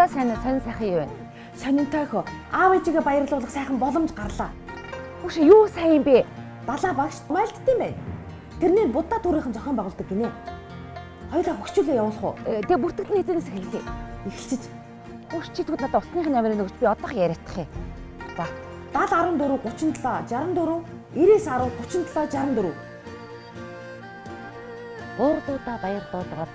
Надаа сайн сонь сайхан юм байна. Сонинтой хөө. Аав ээжигээ баярлуулах сайхан боломж гарлаа. Хүүш юу сайн юм бэ? Далаа багш майлтд юм байна. Тэрний Будда төрийнхэн зохион байгуулдаг гинэ. Хоёулаа хөгшчүүлээ явуулах уу? Тэгээ бүртгэл нь хэзээс эхэллээ. Эхэлчих. Хүүш чи тэгвэл надад усных номерыг өгч би одоох яриадах юм. За. 70 14 37 64 99 10 37 64. Буурлуудаа баярлуулбал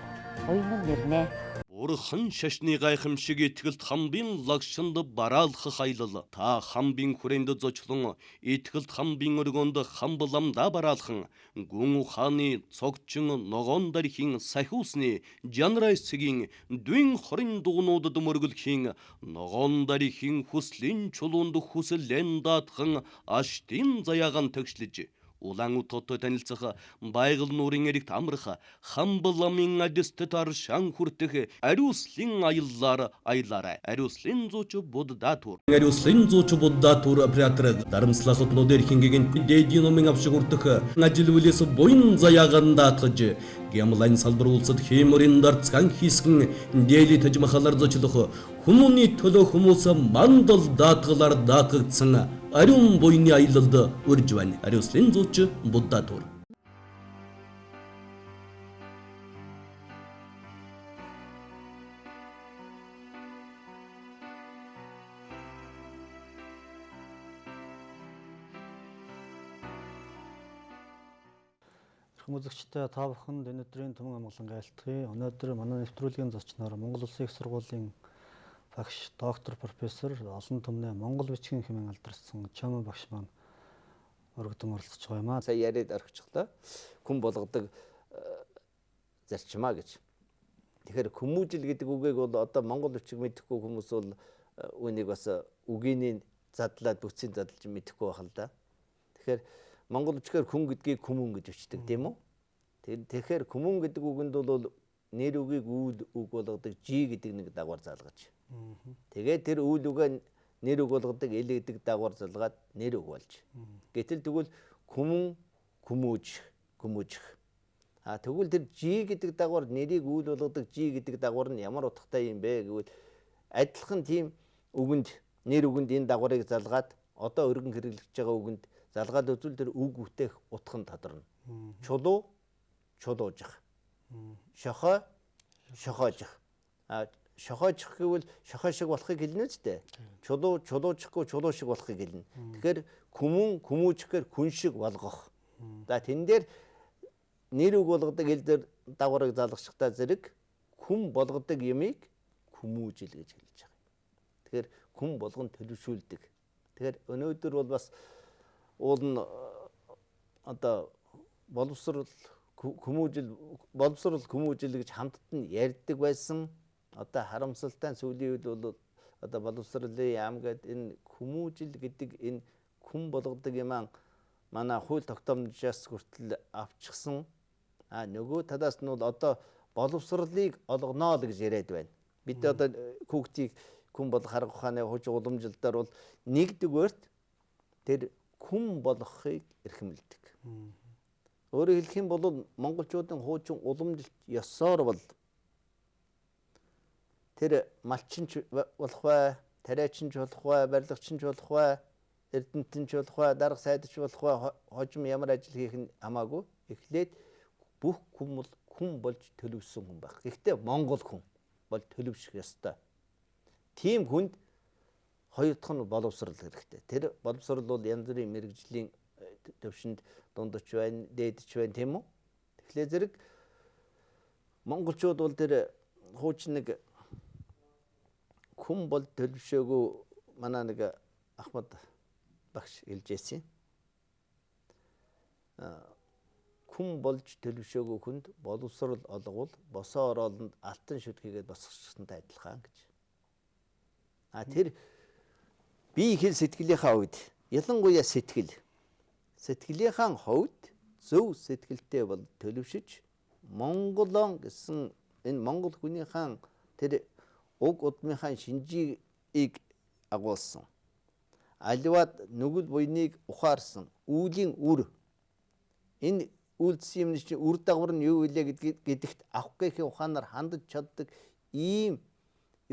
буян нэрнэ. Бурхан шашны гайхамшиг итгэлт хамбын лагшинд бараалхах аялал та хамбын хүрээнд зочлон итгэлт хамбын өргөнд хамбламдаа бараалхан гүн ухааны цогчин ногоон дархийн сахиусны жанрай сэгийн дүн хорин дугнуудад мөргөлхийн ногоон дархийн хүслийн чулуунд хүсэлэн даатхан аштын заяаган тэгшлэж улаан утгатай танилцах байгаль нуурын эрэгт амрах хамбламын адистэт аршаан хүртэх ариуслын аяллаар аялаарай. Ариуслын зууч Будда тур. Ариуслын зууч Будда тур оператор дарамслах хотнууд эрхингийн дээдийн номын авшиг хүртэх ажил үйлээс буян заяаган даатгаж гямлайн салбар улсад хэморын дарцхан хийсгэн дээли тажмахалар зочлох хүмүүний төлөө хүмүүс мандал даатгалаар даатгагдсан ариун буйны аялалд урьж байна. Ариуслын зууч Будда тур. Эрхэм үзэгчдээ та бүхэнд энэ өдрийн түмэн амгалан айлтгая. Өнөөдөр манай нэвтрүүлгийн зочноор Монгол Улсын их сургуулийн багш, доктор, профессор, олон түмний Монгол бичгийн хэмээн алдарсан Чомон багш маань өргөдөн оролцож байгаа юм аа. Сая яриад орхичлоо. Хүн болгодог зарчмаа гэж. Тэгэхээр хүмүүжил гэдэг үгийг бол одоо монгол бичиг мэдэхгүй хүмүүс бол үүнийг бас үгийний задлаад бүтцийн задлж мэдэхгүй байх л да. Тэгэхээр монгол бичгээр хүн гэдгийг хүмүүн гэж бичдэг тийм үү? Тэгэхээр хүмүүн гэдэг үгэнд бол нэр үгийг үйл үг болгодог G гэдэг нэг дагавар залгаж. Тэгээд тэр үйл үгээ нэр үг болгодог L гэдэг дагавар залгаад нэр үг болж. Гэтэл тэгвэл хүмүүн хүмүүж хүмүүжих. А тэгвэл тэр G гэдэг дагавар нэрийг үйл болгодог G гэдэг дагавар нь ямар утгатай юм бэ гэвэл адилхан тийм үгэнд нэр үгэнд энэ дагаврыг залгаад одоо өргөн хэрэглэж байгаа үгэнд залгаад үзвэл тэр үг бүтээх утга нь тодорно. Чулуу чулуужих. Шохой шохоожих. А шохоожих гэвэл шохой шиг болохыг хэлнэ үстэй. Чулуу чулуужихгүй чулуу шиг болохыг хэлнэ. Тэгэхээр хүмүүн хүмүүжихээр хүн шиг болгох. За тэн дээр нэр үг болгодог хэл дээр дагаврыг залгаштай зэрэг хүн болгодог юмыг хүмүүжил гэж хэлж байгаа. Тэгэхээр хүн болгон төлөвшүүлдэг. Тэгэхээр өнөөдөр бол бас уул нь одоо боловсрол хүмүүжил боловсрол хүмүүжил гэж хамтд нь ярьдаг байсан. Одоо харамсалтай сүүлийн үед бол одоо боловсролын яам гэдэг энэ хүмүүжил гэдэг энэ хүн болгодог юм аа манай хууль тогтоомжоос хүртэл авчихсан. А нөгөө талаас нь бол одоо боловсролыг олгоно л гэж яриад байна. Бид одоо хүүхдийг хүн болох арга ухааны хууч уламжилтаар бол нэгдүгээрт тэр хүн болгохыг эрхэмлэдэг. Өөрөөр хэлэх юм бол монголчуудын хуучин уламжилт ёсоор бол тэр малчинч болох бай, тариачинч болох бай, барилгачинч болох бай, эрдэмтэнч болох бай, дарга сайдч болох бай, хожим ямар ажил хийх нь хамаагүй. Эхлээд бүх хүн бол хүн болж төлөвшсөн хүн байх. Гэхдээ монгол хүн бол төлөвшөх ёстой. Тийм хүнд хоёр дахь нь боловсрол хэрэгтэй. Тэр боловсрол бол янз бүрийн мэргэжлийн төвшөнд дундч байна, дээдч байна тийм үү? Тэгэхээр зэрэг монголчууд бол тэр хуучин нэг хүн бол төлөвшөөгүй манай нэг Ахмад багш хэлж байсан. Хүн болж төлөвшөөгүй хүнд боловсрол олговол босоо ороолонд алтан шүд хийгээд босгосонтой адилхан гэж. А тэр бие хэл сэтгэлийнхаа хувьд ялангуяа сэтгэлийнхаа хувьд зөв сэтгэлтэй бол төлөвшөж монголон гэсэн энэ монгол хүнийхээ тэр уг удмынхаа шинжийг агуулсан. Аливаад нүгэл буйныг ухаарсан үүлийн үр энэ үйлдсэн юмны чинь үр дагавар нь юу вэ гэдэгт авах гэхийн ухаанаар хандаж чаддаг ийм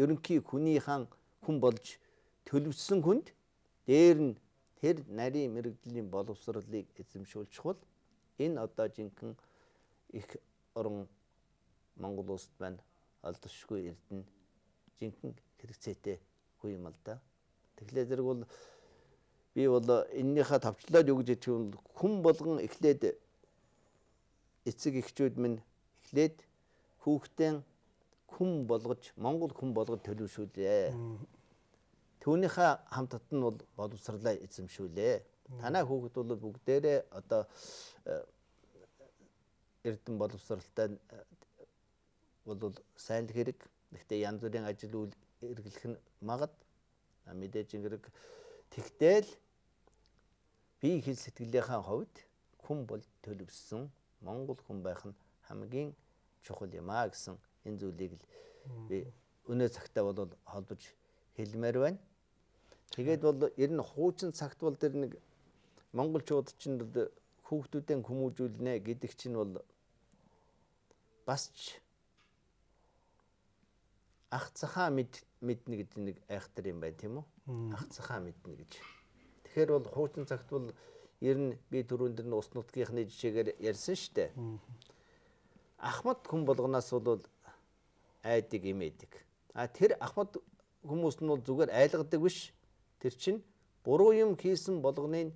ерөнхий хүний хаан хүн болж төлөвлөсөн хүнд дээр нь тэр нарийн мэргэжлийн боловсролыг эзэмшүүлчих бол энэ одоо жинхэнэ их орон Монгол улсад маань олдошгүй эрдэнэ жинхэнэ хэрэгцээтэй хүн юм л да. Тэгэхээр зэрэг бол би бол эннийхээ товчлоод юу гэж хэлэх юм хүн болгон эхлээд эцэг эхчүүд минь эхлээд хүүхдэн хүн болгож Монгол хүн болгож төлөвшүүлээ. Түүнийхээ хамт татан бол боловсрлаа эзэмшүүлээ. Танай хүүхэд бол бүгдээрээ одоо эрдэм боловсралтай бол сайн л хэрэг. Гэхдээ янз бүрийн ажил үйл эргэлэх нь магад. Мэдээж хэрэг. Тэгтэл бие хэл сэтгэлийнхаа хувьд хүн бол төлөвлөсөн Монгол хүн байх нь хамгийн чухал юм а гэсэн энэ зүйлийг л би өнөө цагтаа бол холбож хэлмээр байна. Тэгээд бол ер нь хуучин цагт бол тэр нэг монголчууд чинь хүүхдүүдэн хүмүүжүүлнэ гэдэг чинь бол бас ч ах цахаа мэднэ гэдэг нэг айхтар юм байна тийм үү? Ах цахаа мэднэ гэж. Тэгэхээр бол хуучин цагт бол ер нь би түрүүн дэр нь ус нутгийнхны жишээгээр ярьсан шүү дээ. Ахмад хүн болгоноос бол айдаг имээдэг. А тэр ахмад хүмүүс нь бол зүгээр айлгадаг биш. Тэр чинь буруу юм хийсэн болгоныг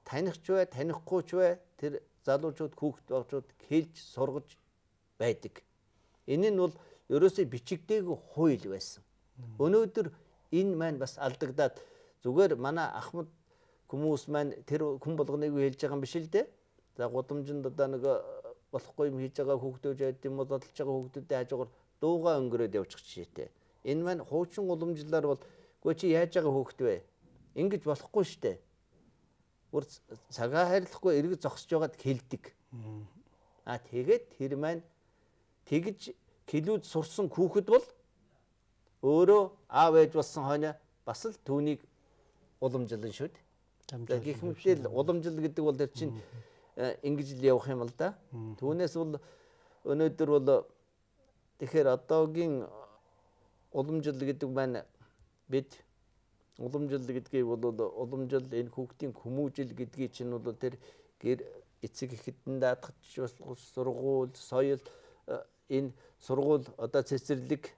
таних ч бай, танихгүй ч бай тэр залуучууд, хүүхэд багчууд хэлж сургаж байдаг. Энэ нь бол ерөөсөө бичигдээгүй хууль байсан. Өнөөдөр энэ маань бас алдагдаад зүгээр манай ахмад хүмүүс маань тэр хүн болгоныг хэлж байгаа юм биш л дээ. За гудамжинд одоо нэг болохгүй юм хийж байгаа хүүхдүүд яд юм уу задлж байгаа хүүхдүүдийн хажуугаар дуугаа өнгөрөөд явчих жишээтэй. Энэ маань хуучин уламжлалаар бол үгүй чи яаж байгаа хүүхд вэ? Ингэж болохгүй штэ. Бүр цагаа хайрлахгүй эргэж зогсож байгаад хэлдэг. А тэгээд тэр маань тэгж хэлүүд сурсан хүүхэд бол өөрөө аав ээж болсон хойно бас л түүнийг уламжлан шүү дээ. Гэх мэтэл уламжлал гэдэг бол тэр чинь ингэж л явах юм л да. Түүнээс бол өнөөдөр бол тэгэхээр одоогийн уламжлал гэдэг маань бид уламжлал гэдгийг бол уламжлал энэ хүүхдийн хүмүүжил гэдгийг чинь бол тэр гэр эцэг эхэдэн даатгаж сургууль, соёл энэ сургууль одоо цэцэрлэг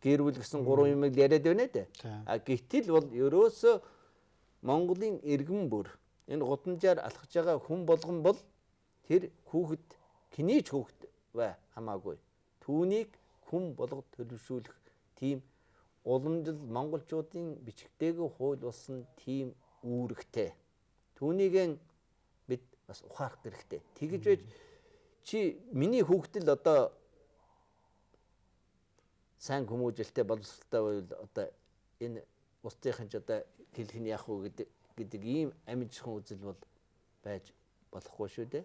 гэр бүл гэсэн гурван юмыг яриад байна дээ. А гэтэл бол ерөөсөө Монголын иргэн бүр энэ гудамжаар алхаж байгаа хүн болгон бол тэр хүүхэд хэний ч хүүхэд бай хамаагүй. Түүнийг хүн болгож төлөвшүүлэх тийм уламжлал монголчуудын бичигдээгүй хууль болсон тийм үүрэгтэй. Түүнийг бид бас ухаарах хэрэгтэй. Тэгэж байж чи миний хүүхдэл одоо сайн хүмүүжлэлтэй боловсролтой байвал одоо энэ бусдынхын ч одоо хэлэх нь яах вэ гэдэг ийм амжихан үзэл бол байж болохгүй шүү дээ.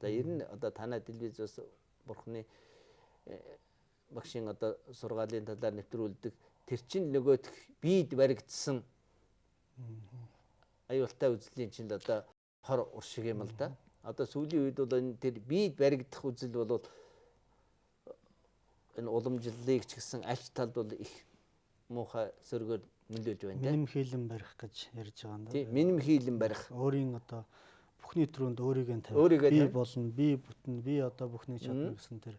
За ер нь одоо танай телевизээс бурхны багшийн одоо сургаалын талаар нэвтрүүлдэг тэр чинь нөгөөх биед баригдсан аюултай үзлийн чинь л одоо хор уршиг юм л да. Одоо сүүлийн үед бол энэ тэр биед баригдах үзэл бол энэ уламжлалыг ч гэсэн аль талд бол их муухай сөргөөр нөлөөлж байна. Миним хийлэн барих гэж ярьж байгаа юм да. Тийм, миним хийлэн барих. Өөрийн одоо бүхний төрөнд өөрийгөө тавих. Би болно, би бүтнэ, би одоо бүхнийг чадна гэсэн тэр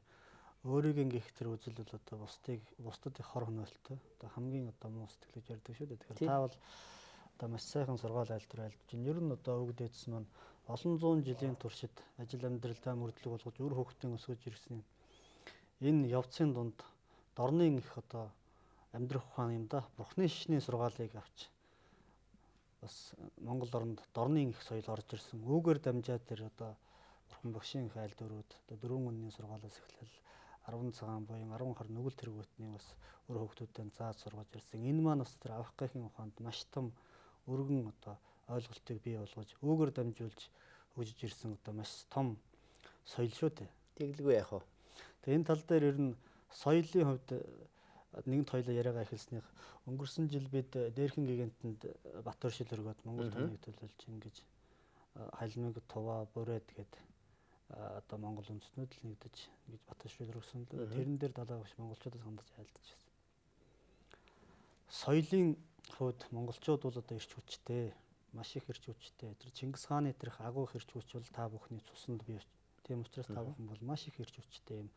өөрийгөө гих тэр үзэл бол одоо бусдыг бусдад их хор хөнөөлтөй. Одоо хамгийн одоо муу сэтгэл гэж ярьдаг шүү дээ. Тэгэхээр та бол одоо маш сайхан сургаал айлтвар айлтж байна. Ер нь одоо өвөг дээдс маань олон зуун жилийн туршид ажил амьдралдаа мөрдлөг болгож үр хөвгтөн өсгөж ирсэн энэ явцын дунд дорнын их одоо амьдрах ухаан юм да. Бурхны шишний сургаалыг авч бас Монгол оронд дорнын их соёл орж ирсэн. Үүгээр дамжаад тэр одоо Бурхан багшийн их айлдварууд одоо дөрвөн үнний сургаалаас эхлэл 10 цагаан буян 10 хар нүгэл тэргүүтний бас үр хөвгтүүдэд зааж сургаж ирсэн. Энэ маань бас тэр авах гахын ухаанд маш том өргөн одоо ойлголтыг бий болгож үүгээр дамжуулж хөгжиж ирсэн одоо маш том соёл шүү дээ. Тэглгүй яах вэ? Тэгээ энэ тал дээр ер нь соёлын хувьд нэгэнт хоёлаа яриагаа эхэлснийх өнгөрсөн жил бид дээрхэн гигантанд Батөршил өргөөд Монгол томыг төлөөлж ингэж халимыг туваа бүрээд гээд одоо Монгол үндэстнүүд л нэгдэж ингэж Батөршил өргөсөн л тэрэн дээр далаа багш монголчуудаас хандаж айлдаж байсан. Соёлын хувьд монголчууд бол одоо ирч хүчтэй, маш их ирч хүчтэй. Тэр Чингис хааны тэрх агуу ирч хүч бол та бүхний цуснд бий. Тийм учраас та бүхэн бол маш их ирч хүчтэй юм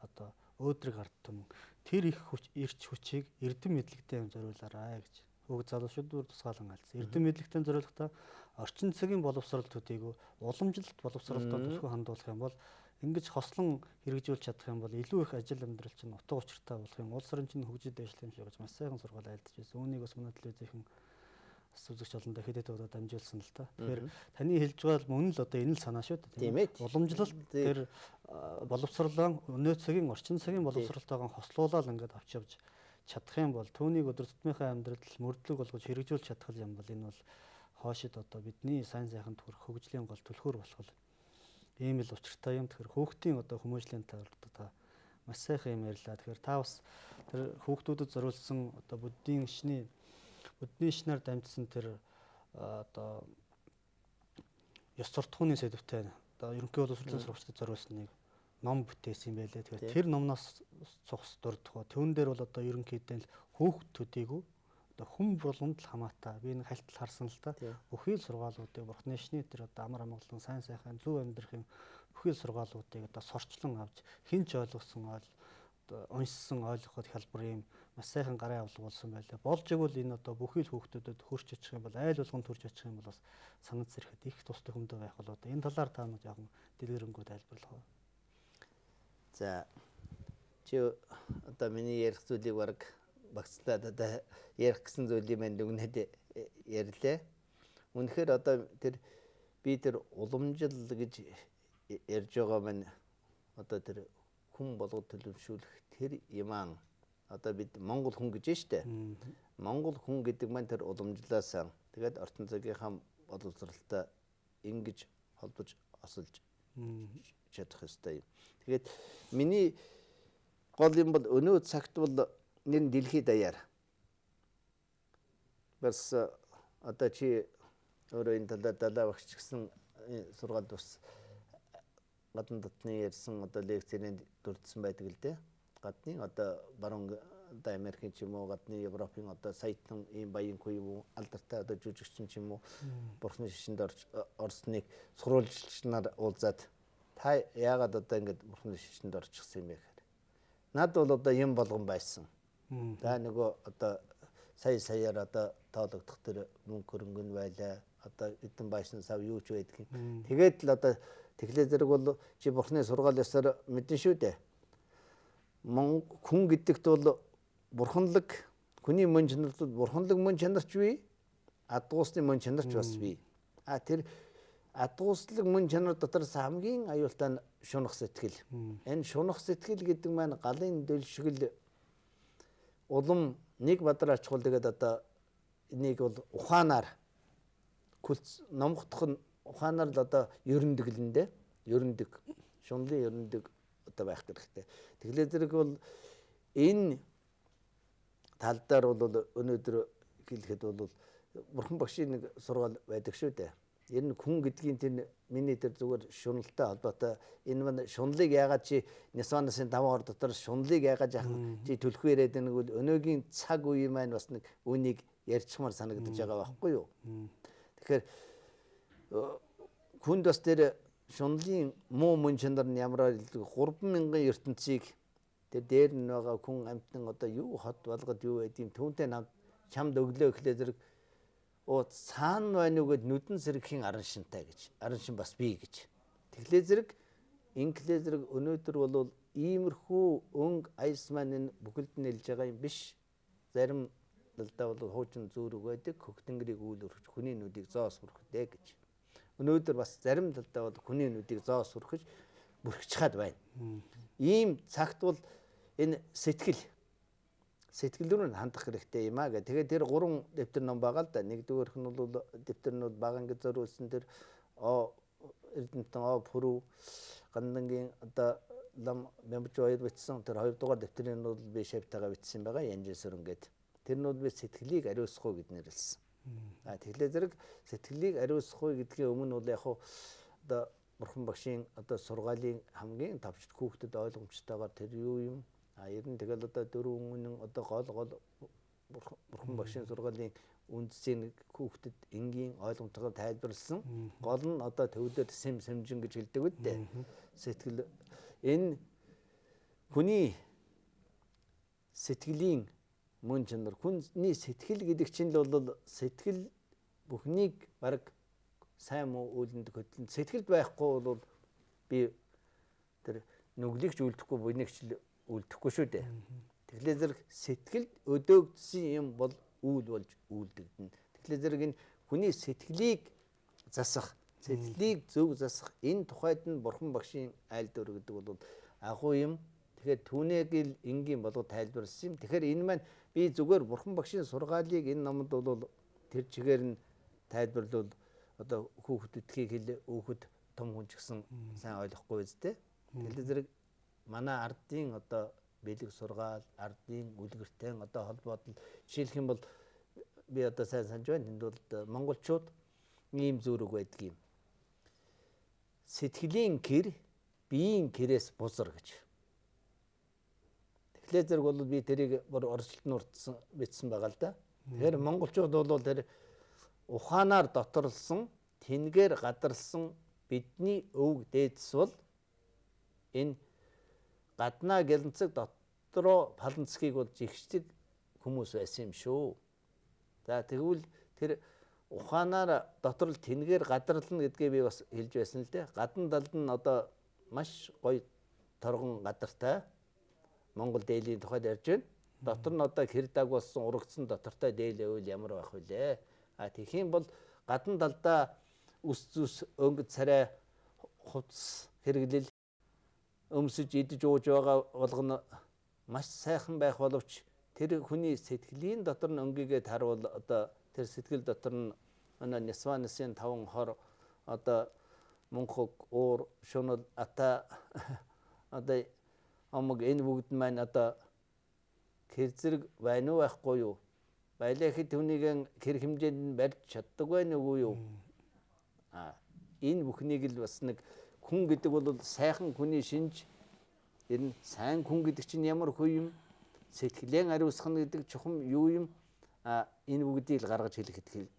одоо өөдрөг ард түмэн. Тэр их хүч ирч хүчийг эрдэм мэдлэгтэй юм зориулаарай гэж хүүг залуучууд бүр тусгаалan альцсан. Эрдэм мэдлэгтэй зориулахдаа орчин цагийн боловсрол төдийгүй уламжлалт боловсролдоо түлхүү хандуулах юм бол ингэж хослон хэрэгжүүлж чадах юм бол илүү их ажил амьдрал чинь утга учиртай болох юм. Улс орон чинь хөгжиж дэвшлэх юм шиг гэж маш сайхан сургаал айлдаж байсан. Үүнийг бас манай телевизийнхэн бас үзэгч олондоо хэд хэд удаа дамжуулсан л та. Тэгэхээр таны хэлж байгаа мөн л одоо энэ л санаа шүү дээ. Тийм ээ. Уламжлалт тэр боловсрлоо өнөө цагийн орчин цагийн боловсролтойгоо хослуулаад ингээд авч явж чадах юм бол түүнийг өдөр тутмынхаа амьдралд мөрдлөг болгож хэрэгжүүлж чадах юм бол энэ бол хоошид одоо бидний сайн сайхан төрөх хөгжлийн гол түлхүүр болох ийм л учиртай юм. Тэгэхээр хүүхдийн одоо хүмүүжлийн талаар та маш сайхан юм ярьлаа. Тэгэхээр та бас тэр хүүхдүүдэд зориулсан одоо буддийн шинээр дамжсан тэр одоо ёс суртахууны сэдвтэй одоо ерөнхий боловсролын сурагчдад зориулсан нэг ном бүтээсэн юм байлээ. Тэгэхээр тэр номноос цугс дурдах уу. Түүн дээр бол одоо ерөнхийдөө л хүүхд төдийгүй одоо хүн болгонд л хамаатай. Би нэг хальтал харсан л та. Бүхий л сургаалуудыг бурхны шний тэр одоо амар амгалан сайн сайхан зөв амьдрахын бүхий л сургаалуудыг одоо сорчлон авч хэн ч ойлгосон одоо уншсан ойлгоход хялбар юм маш сайхан гарын авлага болсон байлаа. Болж игэл энэ одоо бүхий л хүүхдүүдэд хөрч очих юм бол айл болгонд төрж очих юм бол бас санаж сэрэхэд их тус төхөмдөө байх болоо. Энэ талаар та нэг жоохон дэлгэрэнгүй тайлбарлах уу? За чи одоо миний ярих зүйлийг бараг багцлаад одоо ярих гэсэн зүйлийг мань дүгнээд ярьлаа. Үнэхээр одоо тэр би тэр уламжил гэж ярьж байгаа маань одоо тэр хүн болгоод төлөвшүүлэх тэр юман одоо бид монгол хүн гэж штэ. Монгол хүн гэдэг маань тэр уламжлалаас тэгээд орчин цагийнхаа боловсролтой ингэж холбож осолж чадах ёстой юм. Тэгээд миний гол юм бол өнөө цагт бол нэр нь дэлхийд даяар. Бас одоо чи өөрөө энэ талаар далаа багш гэсэн сургаалд бас гадна дотны ярьсан одоо лекцэрийн дурдсан байдаг л дээ. Гадны одоо баруун одоо Америкийн ч юм уу гадны Европын одоо саятан ийм баян хүү юм уу алдартай одоо жүжигчин ч юм уу бурхны шишинд орж орсныг сурвалжлагч нар уулзаад та яагаад одоо ингэж бурхны шишинд орчихсон юм бэ гэхээр над бол одоо юм болгон байсан. За нөгөө одоо сая саяар одоо тоологдох тэр мөнгө хөрөнгө нь байлаа. Одоо эдэн байсан сав юу ч байдгийг. Тэгээд л одоо тэгэхээр зэрэг бол чи бурхны сургаал ёсоор мэдэн шүү дээ. Хүн гэдэгт бол бурханлаг хүний мөн чанарт бол бурханлаг мөн чанарч бий, адгуусны мөн чанарч бас бий. А тэр адгууслаг мөн чанар дотор хамгийн аюултай нь шунах сэтгэл. Энэ шунах сэтгэл гэдэг маань галын дөлшгөл улам нэг бадраа чухал тэгээд одоо энийг бол ухаанаар күлц номгодох нь ухаанаар л одоо ерөндөг л эндэ ерөндөг шунлын ерөндөг одоо байх хэрэгтэй. Тэгэхээр зэрэг бол энэ тал дээр бол өнөөдөр хэлэхэд бол бурхан багшийн нэг сургаал байдаг шүү дээ. Ер нь хүн гэдгийн тэр миний тэр зүгээр шуналтай холбоотой энэ маань шунлыг яагаад чи Нисванасын 5 ор дотор шунлыг яагаад яхан чи түлхүү яриад нэг бол өнөөгийн цаг үе маань бас нэг үнийг ярьчихмаар санагдаж байгаа байхгүй юу? Тэгэхээр хүнд бас тэр шунлын муу мөн чанар нь ямар 3000 ертөнцийг тэр дээр нь байгаа хүн амьтан одоо юу хот болгоод юу байдгийг түүнтэй чамд өглөө гэхлээр зэрэг цаана байна уу гэд нүдэн сэргэхийн аран шинтай гэж. Аран шин бас бий гэж. Тэгэхээр зэрэг инглээ зэрэг өнөөдөр бол иймэрхүү өнг аяс маань энэ бүхэлд нь нэлж байгаа юм биш. Зарим талдаа бол хуучин зүүрэг байдаг. Хөх тэнгэрийг үйл өргөж хүний нүдийг зоос хүрхдэг гэж. Өнөөдөр бас зарим талдаа бол хүний нүдийг зоос хүрхэж бүрхэж хаад байна. Ийм цагт бол энэ сэтгэл рүү хандах хэрэгтэй юм аа гэх. Тэгээд тэр 3 дэвтэр ном байгаа л да. Нэгдүгээрх нь бол дэвтэр нь бол бага ангид зориулсан тэр Эрдэмтэн Пүрүү Гандангийн одоо лам 1102 бичсэн тэр хоёрдугаар дэвтэрийн нь бол би шавтайгаа бичсэн байгаа Янжин сүрэн гээд. Тэр нь бол би сэтгэлийг ариусгах гэд нэрлсэн. А тэгэхээр зэрэг сэтгэлийг ариусгах гэдгийн өмнө бол яг хуу одоо бурхан багшийн одоо сургаалын хамгийн товч хүүхдэд ойлгомжтойгоор тэр юу юм. А ер нь тэгэл одоо дөрвөн үнэн одоо гол гол Бурхан багшийн сургаалын үндсийг хүүхдэд энгийн ойлгомжтойгоор тайлбарлсан. Гол нь одоо төвлөр сэм сэмжин гэж хэлдэг үдтэй. Сэтгэл энэ хүний сэтгэлийн мөн чанар, хүний сэтгэл гэдэг чинь л бол сэтгэл бүхнийг бараг сайн муу үйлэнд хөтлөн. Сэтгэлд байхгүй бол би тэр нүглийг ч үлдэхгүй, буйныг ч үлдэхгүй шүү дээ. Тэгэхээр зэрэг сэтгэлд өдөөгдсөн юм бол үйл болж үйлдэгдэнэ. Тэгэхээр зэрэг энэ хүний сэтгэлийг засах, сэтгэлийг зөв засах энэ тухайд нь Бурхан багшийн айлдвар гэдэг бол агуу юм. Тэгэхээр түүнийг л энгийн болгож тайлбарласан юм. Тэгэхээр энэ маань би зүгээр Бурхан багшийн сургаалыг энэ номонд бол тэр чигээр нь тайлбарлавал одоо хүүхдүүдхийг хэл өөхөд том хүн ч гэсэн сайн ойлгохгүй үстэй. Тэгэхээр зэрэг манай ардын одоо бэлэг сургаал, ардын үлгэртэй одоо холбоотол жишээлх юм бол би одоо сайн санаж байна. Тэнд бол монголчууд ийм зүүрэг байдаг юм. Сэтгэлийн гэр биеийн гэрээс бузар гэж. Тэгэхээр зэрэг бол би тэрийг бүр орчлолт нурдсан бичсэн байгаа л да. Тэгэхээр монголчууд бол тэр ухаанаар доторлсон, тэнгээр гадарлсан бидний өвөг дээдс бол энэ гаднаа гэлэнцэг дотроо паланцгийг бол жигшдэг хүмүүс байсан юм шүү. За тэгвэл тэр ухаанаар дотор л тэнгээр гадарлана гэдгээ би бас хэлж байсан л дээ. Гадна талд нь одоо маш гоё торгон гадартай Монгол дээлийн тухайд ярьж байна. Дотор нь одоо хэр даг болсон урагдсан дотортой дээл байвал ямар байх вүлээ. А тэгэх юм бол гадна талдаа үс зүс өнгө царай хувцас хэрэглэл өмсөж идэж ууж байгаа болгоно маш сайхан байх боловч тэр хүний сэтгэлийн дотор нь өнгийгээ таруул одоо тэр сэтгэл дотор нь манай Нисванысын 5 хор одоо мунхаг уур шунал ата одоо омог энэ бүгд маань одоо хэр зэрэг байна уу байхгүй юу? Байлаа хэд хүнийг хэр хэмжээнд нь барьж чаддаг байна уу юу? А энэ бүхнийг л бас нэг хүн гэдэг бол сайхан хүний шинж, энэ сайн хүн гэдэг чинь ямар хүн юм? Сэтгэлэн ариусгах нь гэдэг чухам юу юм? А энэ бүгдийг л гаргаж хэлэхэд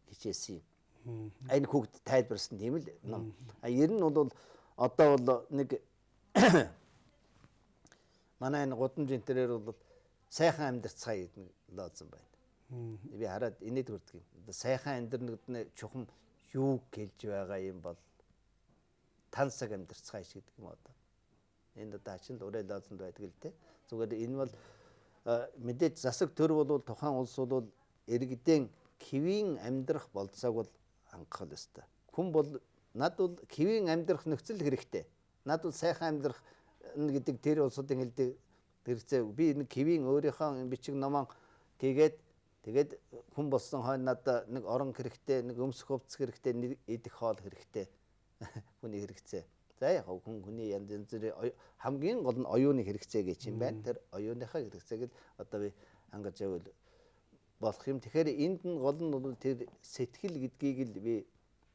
хичээсэн юм. Энэ хүүхд тайлбарсан тийм л ном. А ер нь бол одоо бол нэг манай энэ гудамжийн тэрээр бол сайхан амьдрцгаая гэдэг нэг лоозон байна. Би хараад инээд хүрдэг юм. Одоо сайхан амьдрна гэдэг нь чухам юу гэлж байгаа юм бол тансаг амьдрцгаая гэдэг юм одоо. Энэ одоо хачин л урай лоозонд байдаг л дээ. Зүгээр энэ бол мэдээж засаг төр бол тухайн улс бол иргэдэн хэвийн амьдрах болцоог бол хангах л ёстой. Хүн бол над бол хэвийн амьдрах нөхцөл хэрэгтэй. Над бол сайхан амьдрах гэдэг тэр улсуудын хэлдэг хэрэгцээ. Би нэг хэвийн өөрийнхөө бичиг номон хийгээд тэгээд хүн болсон хойно надад нэг орон хэрэгтэй, нэг өмсөх хувцас хэрэгтэй, нэг идэх хоол хэрэгтэй. Хүний хэрэгцээ. За яг хүн хүний янз янзын хамгийн гол нь оюуны хэрэгцээ гэж юм байна. Тэр оюуныхаа хэрэгцээг л одоо би хангаж явбал болох юм. Тэгэхээр энд нь гол нь бол тэр сэтгэл гэдгийг л би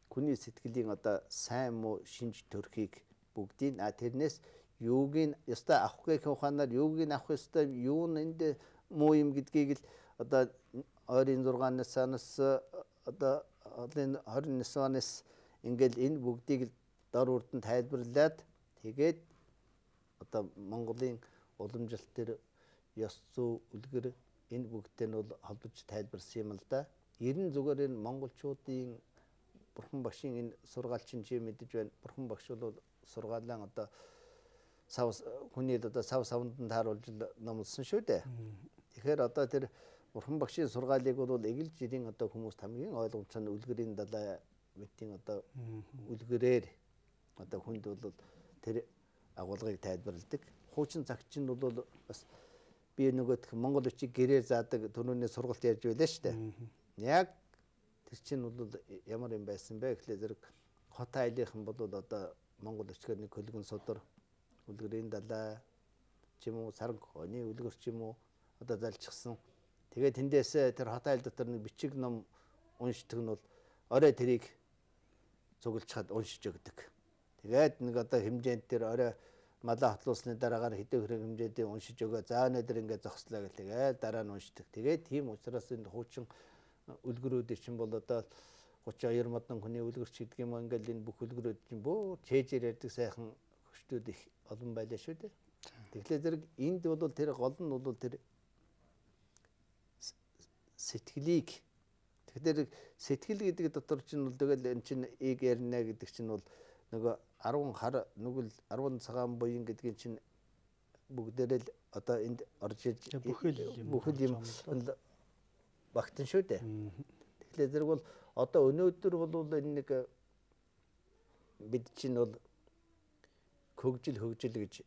хүний сэтгэлийн одоо сайн муу шинж төрхийг бүгдийг тэрнээс юуг нь ёстой авах гэх ухаанаар юуг нь авах ёстой, юу нь энд муу юм гэдгийг л одоо ойрын 6 насанаас одоо олон 20 насанаас ингээл энэ бүгдийг л дор урд нь тайлбарлаад тэгээд одоо Монголын уламжлалт төр ёс зүй үлгэр энэ бүгдтэй нь бол холбож тайлбарсан юм л да. Ер нь зүгээр энэ монголчуудын Бурхан багшийн энэ сургаал чинь чи мэдэж байна. Бурхан багш бол сургаалan одоо сав хүний одоо сав савнд нь тааруулж номлосон шүү дээ. Тэгэхээр одоо тэр Бурхан багшийн сургаалыг бол эгэл жирийн одоо хүмүүст хамгийн ойлгомжтой нь үлгэрийн далай мэтийн одоо үлгэрээр одоо хүнд бол тэр агуулгыг тайлбарладаг. Хуучин цагч нь бол бас би нөгөөх монгол бичиг гэрээр заадаг түрүүний сургалт ярьж байлаа шүү дээ. Яг тэр чинь бол ямар юм байсан бэ гэхлээр зэрэг хот айлынхан бол одоо монгол бичгээр нэг хөлгөн судар үлгэрийн далай ч юм уу саранг хойны үлгэр ч юм уу одоо залчихсан. Тэгээд тэндээс тэр хот айл дотор нэг бичиг ном уншдаг нь бол орой тэрийг цуглчхад уншиж өгдөг. Тэгээд нэг одоо хэмжээнд тэр орой Малаа хотлуулсны дараагаар хэдэн хэрэг хэмжээдээ уншиж өгөө. За өнөөдөр ингээд зогслоо гэх тэгээд дараа нь уншдаг. Тэгээд тийм учраас энэ хуучин үлгэрүүд чинь бол одоо 32 модон хүний үлгэрч гэдэг юм ингээл энэ бүх үлгэрүүд чинь бөөр чэжээр ярьдаг сайхан хөштүүд их олон байлаа шүү дээ. Тэгэхээр зэрэг энд бол тэр гол нь бол тэр сэтгэлийг тэгэхээр сэтгэл гэдэг дотор чинь бол тэгэл эн чинь ийг ярина гэдэг чинь бол нөгөө 10 хар нүгэл 10 цагаан буян гэдгийг чинь бүгдээрээ л одоо энд орж иж бүхэл юм багтан шүү дээ. Тэгэхээр зэрэг бол одоо өнөөдөр бол энэ нэг бид чинь бол хөгжил хөгжил гэж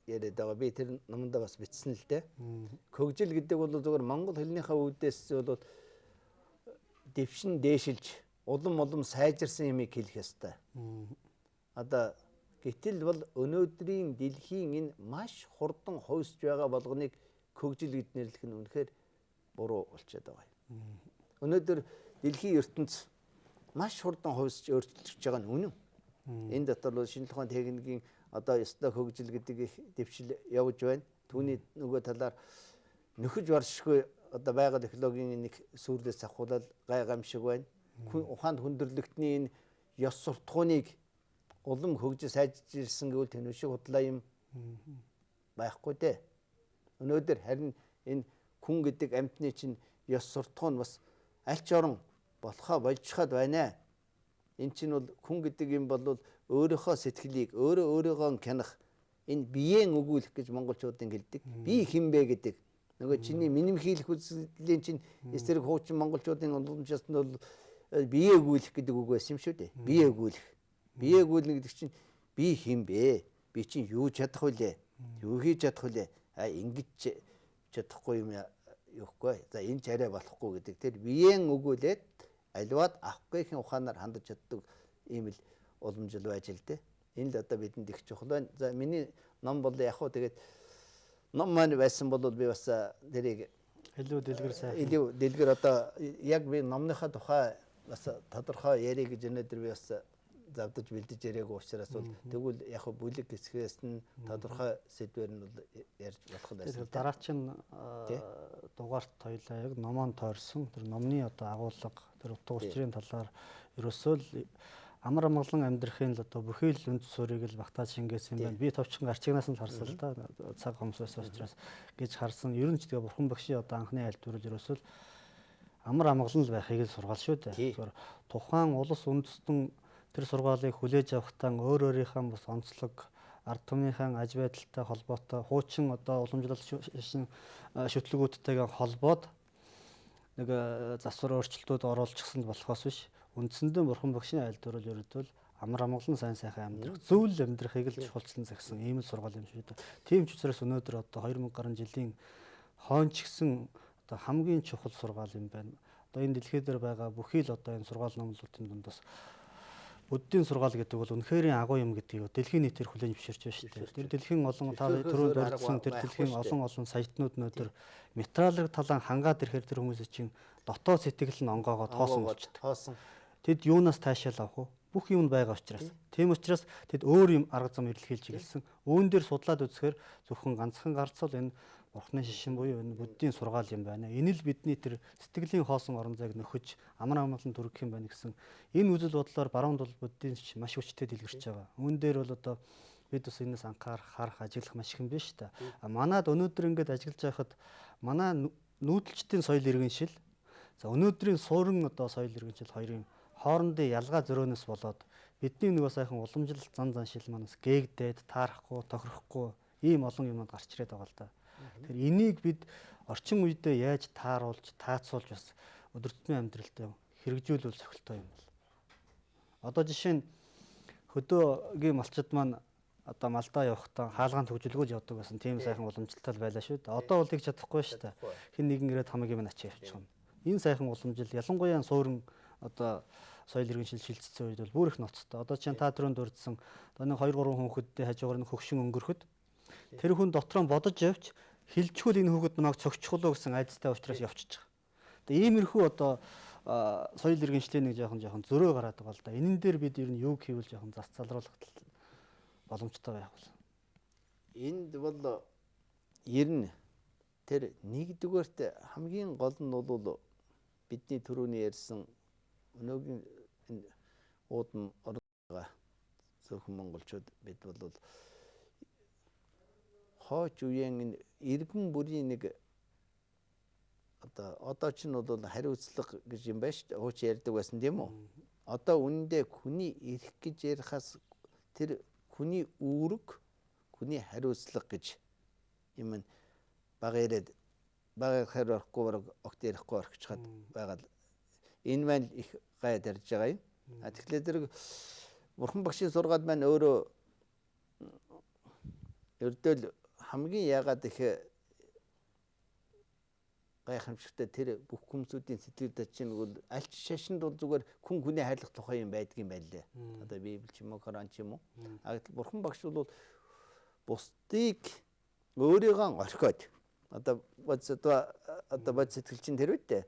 яриад байгаа. Би тэр номондоо бас бичсэн л дээ. Хөгжил гэдэг бол зөвхөн монгол хэлнийхээ үүдээс бол дэвшин дээшилж улам улам сайжирсан юмыг хэлэх ёстой. Одоо гэтэл бол өнөөдрийн дэлхийн энэ маш хурдан хувьсж байгаа болгоныг хөгжил гэж нэрлэх нь үнэхээр буруу болчиход байгаа юм. Өнөөдөр дэлхийн ертөнц маш хурдан хувьсж өөрчлөгдөж байгаа нь үнэн. Энэ дотор бол шинжлэх ухааны техникийн одоо ёстой хөгжил гэдэг их дэвшил явж байна. Түүний нөгөө талаар нөхөж баршгүй одоо байгаль экологийн нэг сүрлээс авахулаад гай гамшиг байна. Ухаанд хүндрэлтний энэ ёс суртахууныг улам хөгжиж сайжирсан гэвэл тэнүү шиг худлаа юм байхгүй дээ. Өнөөдөр харин энэ хүн гэдэг амьтны чинь ёс суртахуун бас аль ч орон болохоо болжчиход байна. Энэ чинь бол хүн гэдэг юм бол өөрийнхөө сэтгэлийг өөрөө өөрийгөө хянах энэ биеэн өгүүлэх гэж монголчуудын хэлдэг. Би хэн бэ гэдэг. Нөгөө чиний минимхийлэх үзлийн чинь эсрэг хуучин монголчуудын уламжлалт нь бол бие өгүүлэх гэдэг үг байсан юм шүү дээ. Бие өгүүлэх. Бие өгүүлнэ гэдэг чинь би хэн бэ? Би чинь юу чадах вүлээ? Юу хийж чадах вүлээ? А ингэж чадахгүй юм юухгүй. За энэ ч арай болохгүй гэдэг. Тэр биеэн өгүүлээд аливаад авахгүйхэн ухаанаар хандаж чаддаг ийм л уламжил байж л дээ. Энэ л одоо бидэнд их чухал байна. За миний ном бол яг хуу тэгээд ном маань байсан бол би бас тэрийг илүү дэлгэр сайхан илүү дэлгэр одоо яг би номныхаа тухай бас тодорхой ярих гэж өнөөдөр би бас завдаж бэлдэж яриаггүй учраас бол тэгвэл яг бүлэг хэсгээс нь тодорхой сэдвэр нь бол ярьж болох байсан. Тэгэхээр дараачин дугаарт хоёлаа яг номоон тойрсон тэр номны одоо агуулга тэр утга учирын талаар ерөөсөө л амар амгалан амьдрахын л одоо бүхий л үнд суурийг л багтааж шингээсэн юм байна. Би товчхон гарчигнаас нь харсан л да цаг хомс байсан учраас гэж харсан. Ер нь ч тэгээ бурхан багшийн одоо анхны айлтвар л ерөөсөө л амар амгалан л байхыг л сургаал шүү дээ. Тэгэхээр тухайн улс үндэстэн тэр сургаалыг хүлээж авахдаа өөр өөрийнхөө бас онцлог ард түмнийхэн аж байдалтай холбоотой хуучин одоо уламжлалт шин шүтлгүүдтэйгээ холбоод нэг засвар өөрчлөлтүүд оруулчихсан болохоос биш үндсэндээ бурхан багшийн айлдвар бол ерөөдөө амар амгалан сайн сайхан амьдрах зөвл амьдрахыг л чухалчлан загсан ийм л сургаал юм шүү дээ. Тийм ч учраас өнөөдөр одоо 2000 гаруй жилийн хойно ч гэсэн одоо хамгийн чухал сургаал юм байна. Одоо энэ дэлхий дээр байгаа бүхий л одоо энэ сургаал номлолтын дундаас Буддийн сургаал гэдэг бол үнэхэрийн агуу юм гэдгийг дэлхийн нийтээр хүлээн зөвшөөрч байна шүү дээ. Тэр дэлхийн олон та түрүүнд дурдсан тэр дэлхийн олон олон саятнууд өнөөдөр материалын талаан хангаад ирэхээр тэр хүмүүсийн чинь дотоод сэтгэл нь онгоогоод хоосон болчихдог. Тэд юунаас таашаал авах вэ? Бүх юм байгаа учраас. Тийм учраас тэд өөр юм арга зам эрэлхийлж эхэлсэн. Үүн дээр судлаад үзэхээр зөвхөн ганцхан гарцвал энэ Бурхны шишин буюу энэ буддийн сургаал юм байна. Энэ л бидний тэр сэтгэлийн хоосон орон зайг нөхөж амар амгалан түргэх юм байна гэсэн энэ үзэл бодлоор баруун тул буддийн шишин маш хүчтэй дэлгэрч байгаа. Үүн дээр бол одоо бид бас энэс анхаарах, харах, ажиглах маш их юм биш үү? А манад өнөөдөр ингээд ажиглаж байхад манай нүүдэлчдийн соёл иргэншил за өнөөдрийн суурин одоо соёл иргэншил хоёрын хоорондын ялгаа зөрөөнөөс болоод бидний нөгөө сайхан уламжлалт зан заншил манаас гээгдээд таарахгүй, тохирохгүй ийм олон юмнууд гарч ирээд байгаа л да. Тэгэхээр энийг бид орчин үедээ яаж тааруулж, таацуулж бас өдөр тутмын амьдралдаа хэрэгжүүлвэл сохилтой юм бол. Одоо жишээ нь хөдөөгийн малчид маань одоо малдаа явахдаа хаалгаан төгжлгүүл явдаг байсан тийм сайхан уламжлалтай байлаа шүү дээ. Одоо бол их чадахгүй шүү дээ. Хин нэгэн ирээд хамаг юм ачаа явчихна. Энэ сайхан уламжил ялангуяа суурин одоо соёл иргэншил шилжсэн үед бол бүр их ноцтой. Одоо чинь та түрүүнд дурдсан одоо нэг 2 3 хүүхэдтэй хажуугаар нь хөгшин өнгөрөхөд тэр хүн дотроо бодож явж хилчгүүл энэ хүүхэд намайг цогцохлоо гэсэн айдастай учраас явчихж байгаа. Одоо иймэрхүү одоо соёл иргэншлийн нэг жоохон зөрөө гараад байгаа л да. Энэн дээр бид ер нь юу хийвэл жоохон зас залруулах боломжтой байх бол. Энд бол ер нь тэр нэгдүгээрт хамгийн гол нь бол бидний түрүүний ярьсан өнөөгийн энэ уудам орж байгаа зөвхөн монголчууд бид бол хойч үеийн энэ иргэн бүрийн нэг одоо ч нь бол хариуцлага гэж юм байна шүү дээ. Хууч ярьдаг байсан тийм үү? Одоо үнэндээ хүний эрх гэж ярихаас тэр хүний үүрэг, хүний хариуцлага гэж юм бага яриад бага хариу орохгүй бараг огт ярихгүй орхичхад байгаа л энэ маань их гай дарж байгаа юм. А тэгэхээр зэрэг бурхан багшийн сургаад маань өөрөө ердөөл хамгийн яагаад их гайхамшигтай тэр бүх хүмүүсийн сэтгэлд чинь бол аль ч шашинд бол зүгээр хүн хүний хайрлах тухай юм байдгийн байлээ. Одоо Библи ч юм уу, Коран ч юм уу. А гэтэл бурхан багш бол бусдыг өөрийгөө орхиод одоо бод сэтгэл чинь тэр үедээ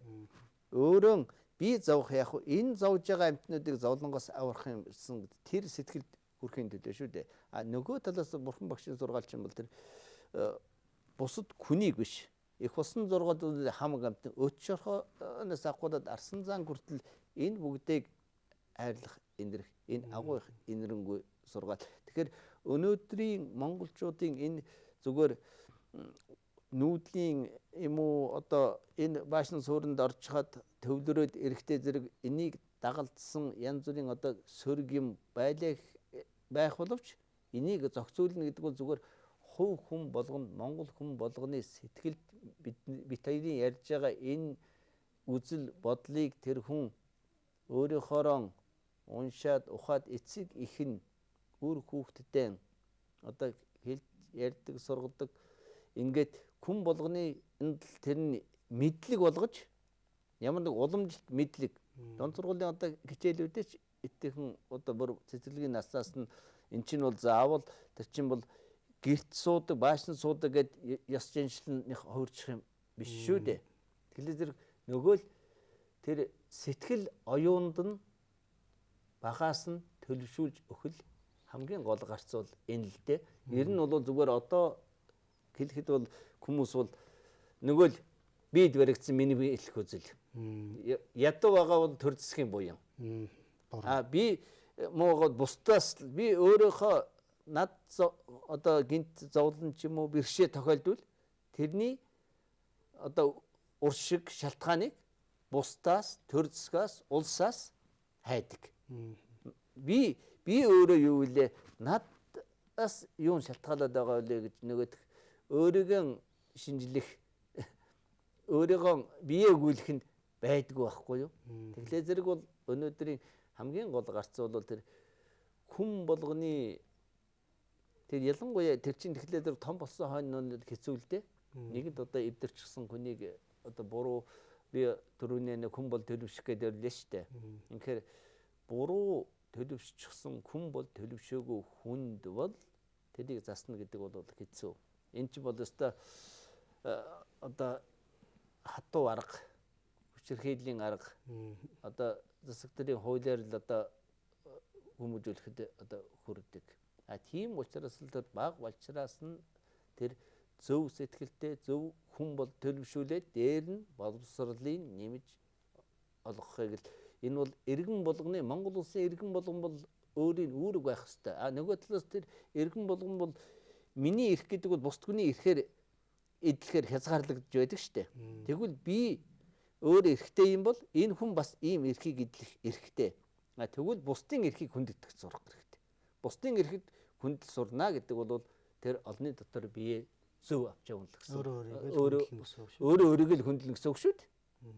өөрөө би зовх яг энэ зовж байгаа амьтнуудыг зовлонгоос аврах юмсан тэр сэтгэлд хүрэхин төлөө шүү дээ. А нөгөө талаас бурхан багшийн сургаал чинь бол тэр бусад хүнийг биш. Их усан зургаад хамаг амтан өч шорхоноос авахудад арсан зан хүртэл энэ бүгдийг хайрлах инэрх энэ агуу их инэрэнгүй сургаал. Тэгэхээр өнөөдрийн монголчуудын энэ зүгээр нүүдлийн юм уу одоо энэ баашин суурьнд орчиход төвлөрөөд эрэхтэй зэрэг энийг дагалдсан янз бүрийн одоо сөрөг юм байлаа байх боловч энийг зохицуулна гэдэг бол зүгээр хувь хүн болгоно монгол хүн болгоны сэтгэлд бид хоёрын ярьж байгаа энэ үзэл бодлыг тэр хүн өөрийнхоороо уншаад ухаад эцэг их нь үр хүүхэдтэй одоо хэлж ярьдаг сургадаг ингээд хүн болгоны энд тэр нь мэдлэг болгож ямар нэг уламжлалт мэдлэг дунд сургуулийн одоо хичээлүүдээ ч итгэхэн одоо бүр цэцэрлэгийн наснаас нь эн чинь бол заавал тэр чинь бол гэрт суудаг, баашин суудаг гэд ёс заншлын хувирчих юм биш шүү дээ. Тэгэхээр зэрэг нөгөө л тэр сэтгэл оюунд нь багаас нь төлөвшүүлж өгөх хамгийн гол гарц бол энэ л дээ. Ер нь бол зүгээр одоо хэлэхэд бол хүмүүс бол нөгөө л бид баригдсан миний хэлэх үзэл. Ядуу байгаа бол төр зэсгийн буян. А би муугаад бусдаас би өөрөөхөө над одоо гинт зовлон ч юм уу бэрхшээ тохиолдвол тэрний одоо ур шиг шалтгааныг бусдаас төр зэсгээс улсаас хайдаг. Би өөрөө юу вэ? Надаас юун шалтгаалаад байгаа вэ гэж нөгөөх өөрийгөө шинжлэх өөрийгөө бие өгүүлэх нь байдгүй байхгүй юу? Тэгэхээр зэрэг бол өнөөдрийн хамгийн гол гарц бол тэр хүн болгоны тэр ялангуяа тэр чинь тэгэхээр зэрэг том болсон хойно нь хэцүү л дээ. Нэгэнт одоо эвдэрчихсэн хүнийг одоо буруу би түрүүний нэг хүн бол төлөвшөх гэдэг ирлээ шүү дээ. Тэгэхээр буруу төлөвшчихсэн хүн бол төлөвшөөгүй хүнд бол тэрийг засна гэдэг бол хэцүү. Энэ чинь бол өстой одоо хатуу арга, хүчирхийллийн арга. Одоо засаг төрийн хуулиар л одоо хүмүүжүүлэхэд одоо хүрдэг. А тийм учраас л тэр баг балчраас нь тэр зөв сэтгэлтэй зөв хүн бол төлөвшүүлээд дээр нь боловсролыг нэмж олгохыг л энэ бол иргэн болгоны Монгол улсын иргэн болгон бол өөрийн үүрэг байх ёстой. А нөгөө талаас тэр иргэн болгон бол миний эрх гэдэг бол бусд хүний эрхээр эдлэхээр хязгаарлагдж байдаг шүү дээ. Тэгвэл би өөр эрхтэй юм бол энэ хүн бас ийм эрхийг эдлэх эрхтэй. А тэгвэл бусдын эрхийг хүндэтгэх сурах хэрэгтэй. Бусдын эрхэд хүндэл сурна гэдэг бол тэр олонний дотор бие зөв авч явна гэсэн. Өөрөө өөрийгөө л хүндлэн гэсэн үг шүү дээ.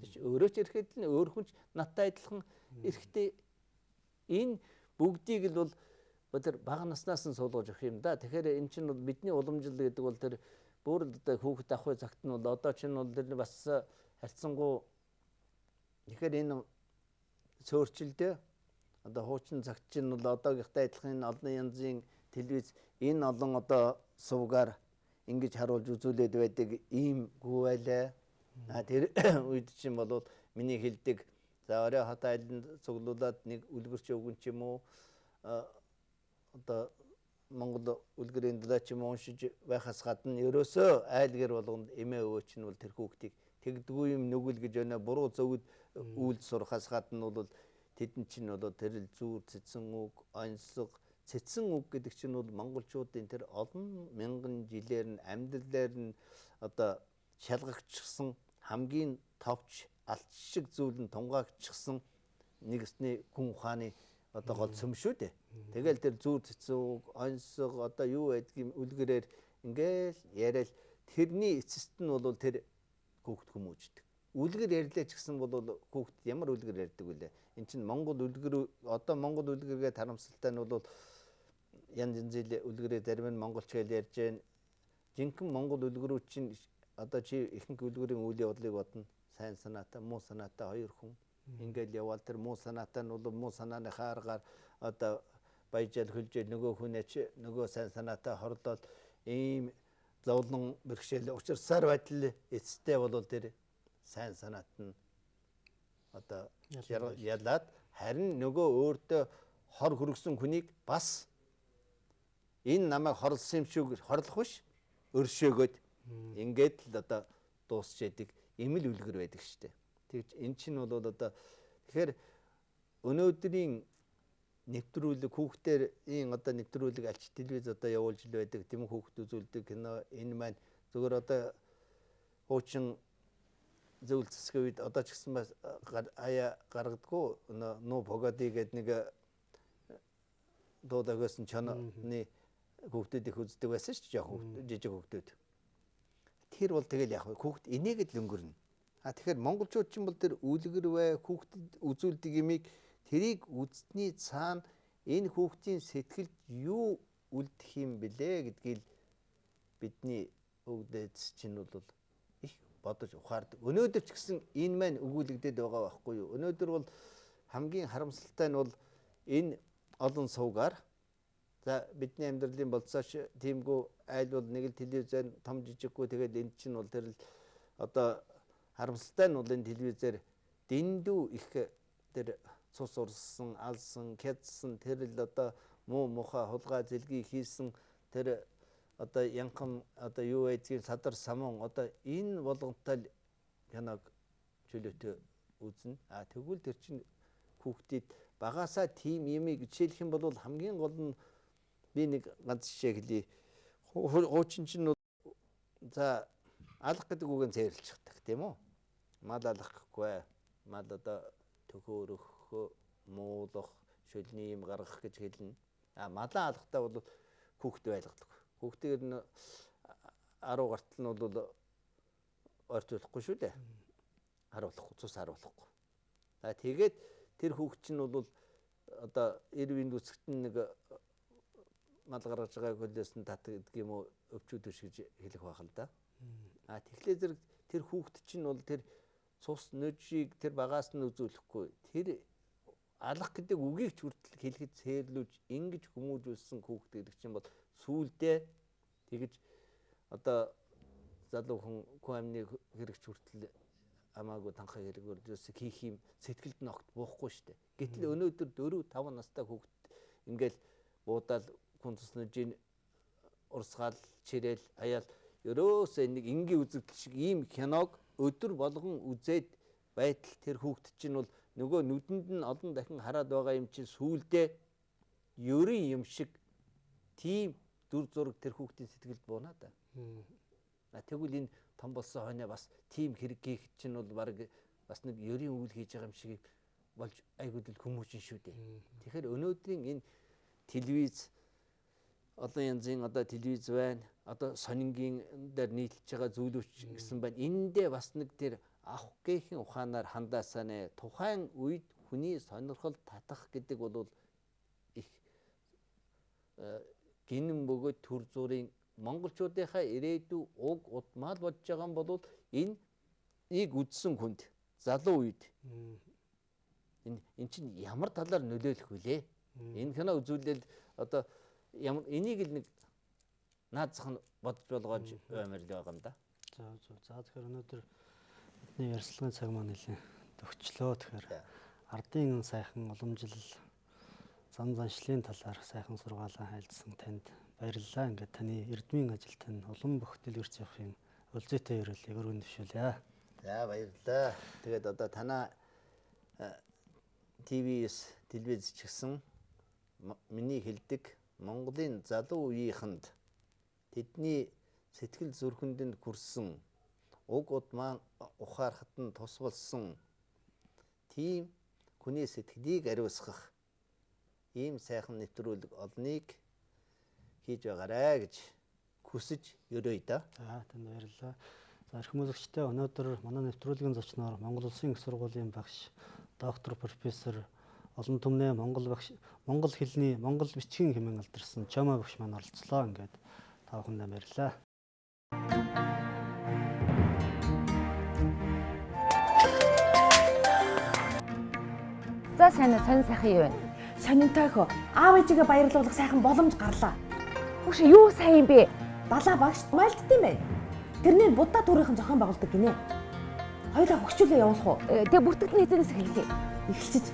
Тэр чинь өөрөө ч эрхэд л өөр хүн ч надтай адилхан эрхтэй. Энэ бүгдийг л бол тэр бага наснаас нь суулгаж өгөх юм да. Тэгэхээр энэ чинь бол бидний уламжлал гэдэг бол тэр бүр л одоо хүүхэд авах цагт нь бол одоо чинь бол тэр бас харьцангуй тэгэхээр энэ сөөрчлөлдөө одоо хуучин цагт чинь бол одоогийнхтай адилхан энэ олон янзын телевиз энэ олон одоо сувгаар ингэж харуулж үзүүлээд байдаг ийм гүү байлаа. А тэр үед чинь бол миний хэлдэг за орой хот айланд цуглуулад нэг үлгэрч өгөн ч юм уу одоо Монгол үлгэрийн дулаа ч юм уншиж байхаас гадна ерөөсөө айл гэр болгонд эмээ өвөө чинь бол тэр хүүхдийг тэгдэггүй юм нүгэл гэж байна. Буруу зөвд үйлд сурахаас гадна бол тэдэн чинь бол тэр л зүүр цэцэн үг, онцлог, цэцэн үг гэдэг чинь бол монголчуудын тэр олон мянган жилээр нь амьдралаар нь одоо шалгагдчихсан хамгийн товч алт шиг зүйл нь тунгаагдчихсан нэгсний хүн ухааны одоо гол цөм шүү дээ. Тэгэл тэр зүүр цэцэн үг, онцлог одоо юу байдгийг үлгэрээр ингээл яриад тэрний эцэст нь бол тэр хүүхд хүмүүждэг. Үлгэр ярьлаа ч гэсэн бол хүүхд ямар үлгэр ярьдаг вүлээ? Эн чинь Монгол үлгэр одоо Монгол үлгэргээ тарамсалтай нь бол янз янзын үлгэрээ зарим нь монголч гэж ярьж байна. Жинхэнэ Монгол үлгэрүүд чинь одоо чи ихэнх үлгэрийн үйл явдлыг бодно. Сайн санаатай, муу санаатай хоёр хүн ингээл яваал тэр муу санаатай нь бол муу санааныхаа аргаар одоо баяжаал хөлжээл нөгөө хүнээ чи нөгөө сайн санаатай хорлол ийм зовлон бэрхшээл учирсаар байтал эцэстээ бол тэр сайн санаат нь одоо ялаад харин нөгөө өөртөө хор хөргсөн хүнийг бас энэ намайг хорлсон юм шиг хорлох биш өршөөгөөд ингээд л одоо дуусч яадаг им л үлгэр байдаг шүү дээ. Тэгж эн чинь бол одоо тэгэхээр өнөөдрийн нэвтрүүлэг хүүхдээр ийм одоо нэвтрүүлэг альч телевиз одоо явуулж л байдаг тийм хүүхд үзүүлдэг кино энэ маань зөвхөн одоо хуучин зөвл засгийн үед одоо ч гэсэн бас аяа гаргадаггүй нуу погоди гэдэг нэг дуудагсан чононы хүүхдүүд их үздэг байсан шүү дээ жоохон жижиг хүүхдүүд. Тэр бол тэгэл яг хүүхд энийгэд л өнгөрнө. А тэгэхээр монголчууд ч юм бол тэр үлгэр бай хүүхдэд үзүүлдэг юмыг тэрийг үзсний цаана энэ хүүхдийн сэтгэлд юу үлдэх юм бэлээ гэдгийг бидний өвдөц чинь бол их бодож ухаардаг. Өнөөдөр ч гэсэн энэ маань өгүүлэгдээд байгаа байхгүй юу? Өнөөдөр бол хамгийн харамсалтай нь бол энэ олон сувгаар за бидний амьдралын болцооч тиймгүй айл бол нэг л телевизээр том жижиггүй тэгэл энэ чинь бол тэр л одоо харамсалтай нь бол энэ телевизээр дэндүү их тэр цус урссан, алсан, кядсан тэр л одоо муу мухай хулгай зэлгийг хийсэн тэр одоо янхан одоо юу байдгийг садар самун одоо энэ болгонтой киног чөлөөтэй үзнэ. А тэгвэл тэр чинь хүүхдэд багасаа тийм юмыг жишээлх юм бол хамгийн гол нь би нэг ганц жишээ хэлье. Хуучин чинь за алах гэдэг үг нь цээрлчихдэг тийм үү? Мал алах гэхгүй. Мал одоо төхөөрөх, муулах, шөлний юм гаргах гэж хэлнэ. А малаа алахтаа бол хүүхд байлгадаг. Хүүхдээр нь 10 гартал нь бол ойртуулахгүй шүү дээ. Харуулахгүй, цус харуулахгүй. За тэгээд тэр хүүхд чинь бол одоо эрвийн нүцгт нь нэг мал гаргаж байгааг хөлөөс нь тат гэдэг юм уу өвчүүд биш гэж хэлэх байх л да. А тэгэхээр зэрэг тэр хүүхд чинь бол тэр цус нүжийг тэр багаас нь үзүүлэхгүй. Тэр алах гэдэг үгийг ч хүртэл хэлэхэд цээрлүүлж ингэж хүмүүжүүлсэн хүүхд гэдэг чинь бол сүүлдээ тэгж одоо залуу хүн хүн амны хэрэгч хүртэл хамаагүй танхаа хэрэг өрдөөс хийх юм сэтгэлд нь огт буухгүй шүү дээ. Гэтэл өнөөдөр 4 5 настай хүүхд ингээл буудаал хүн цус нүжийн урсгаал чирээл аяал ерөөсөө нэг энгийн үзэгдэл шиг ийм киног өдөр болгон үзээд байтал тэр хүүхд чинь бол нөгөө нүдэнд нь олон дахин хараад байгаа юм чинь сүүлдээ ерөн юм шиг тийм дүр зураг тэр хүүхдийн сэтгэлд буунаа да. Тэгвэл энэ том болсон хойноо бас тийм хэрэг хийх чинь бол баг бас нэг ерийн үйл хийж байгаа юм шиг болж айгууд л хүмүүжин шүү дээ. Тэгэхээр өнөөдрийн энэ телевиз олон янзын одоо телевиз байна. Одоо сонингийн дээр нийтлж байгаа зүйлүүч гэсэн байна. Эндээ бас нэг тэр авах гээхэн ухаанаар хандаасаа нэ тухайн үед хүний сонирхол татах гэдэг бол их гинэн бөгөөд төр зүрийн монголчуудынхаа ирээдүй уг удмаал бодож байгаа юм бол энэ ийг үдсэн хүнд залуу үед энэ чинь ямар талаар нөлөөлөх вүлээ? Энэ кино үзүүлэл одоо ямар энийг л нэг наад зах нь бодож болгоож баймар л байгаа юм да. За зөв. За тэгэхээр өнөөдөр бидний ярилцлагын цаг маань нэлээд төгчлөө. Тэгэхээр ардын сайхан уламжлал Зан заншлын талаар сайхан сургаалan хайлтсан танд баярлалаа. Ингээд таны эрдмийн ажилд тань улам бүх дэлгэрч явахын улзээтэй ерөөлийг өргөн дэвшүүлье. За баярлалаа. Тэгээд одоо танаа ТV9 телевиз ч гэсэн миний хэлдэг Монголын залуу үеийнхэнд тэдний сэтгэл зүрхэнд нь хүрсэн уг удмаа ухаарахад нь тус болсон тийм хүний сэтгэлийг ариусгах ийм сайхан нэвтрүүлэг олныг хийж байгаарэ гэж хүсэж өрөөе да. За танд баярлалаа. За эрхэм үзэгчдээ өнөөдөр манай нэвтрүүлгийн зочноор Монгол Улсын их сургуулийн багш, доктор, профессор, олон түмний Монгол багш, монгол хэлний, монгол бичгийн хэмээн алдарсан Чомоо багш маань оролцлоо. Ингээд та бүхэндээ баярлалаа. За сайн сонь сайхан юу вэ? Сонинтой хөө. Аав ээжигээ баярлуулах сайхан боломж гарлаа. Хүүш юу сайн юм бэ? Далаа багш майлдсан байх. Тэрний будда төрийнхэн зохион байгуулдаг гинэ. Хоёулаа хөгжүүлээ явуулах уу? Тэгээ бүртгэл нь хэзээс эхэллээ. Эхэлчихэж.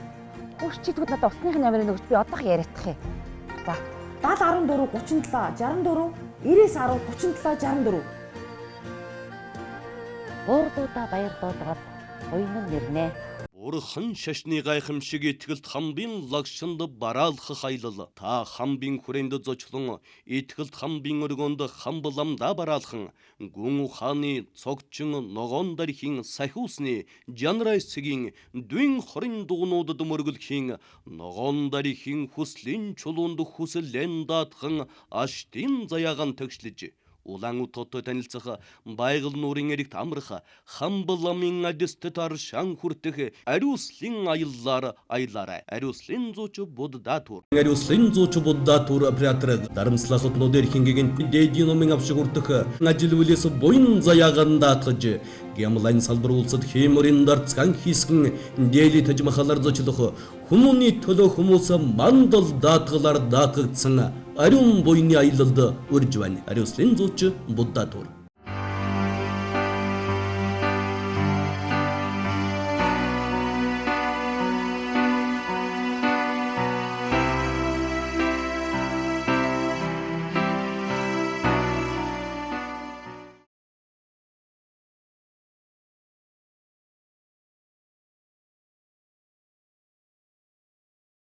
Хүүш чи тэгвэл надад усных номерыг өгч би одоох яриадах юм. За. 70 14 37 64 99 10 37 64. Буурлуудаа баяр дуулгаад уйман нэрнэ. Бурхан шашны гайхамшиг итгэлт хамбын лагшинд бараалхах аялал та хамбын хүрээнд зочлон итгэлт хамбын өргөнд хамбламдаа бараалхан гүн ухааны цогчин ногоон дархийн сахиусны жанрай сэгийн дүн хорин дугнуудад мөргөлхийн ногоон дархийн хүслийн чулуунд хүсэлэн даатхан аштын заяаган тэгшлэж Улаан утгатай танилцах байгаль нуурын эрэгт амрах хамбламын адистэт аршаан хүртэх ариуслын аяллаар аялаарай. Ариуслын зууч Будда тур. Ариуслын зууч Будда тур оператор дарамслах хотнууд эрхингийн дээдийн номын авшиг хүртэх ажил үйлээс буян заяаган даатгаж гямлайн салбар улсад хэморын дарцгаан хийсгэн дээли тажмахалар зочлох хүмүүний төлөө хүмүүс мандал даатгалаар даатгагдсан ариун буйны аялалд урьж байна. Ариуслын зууч Будда тур.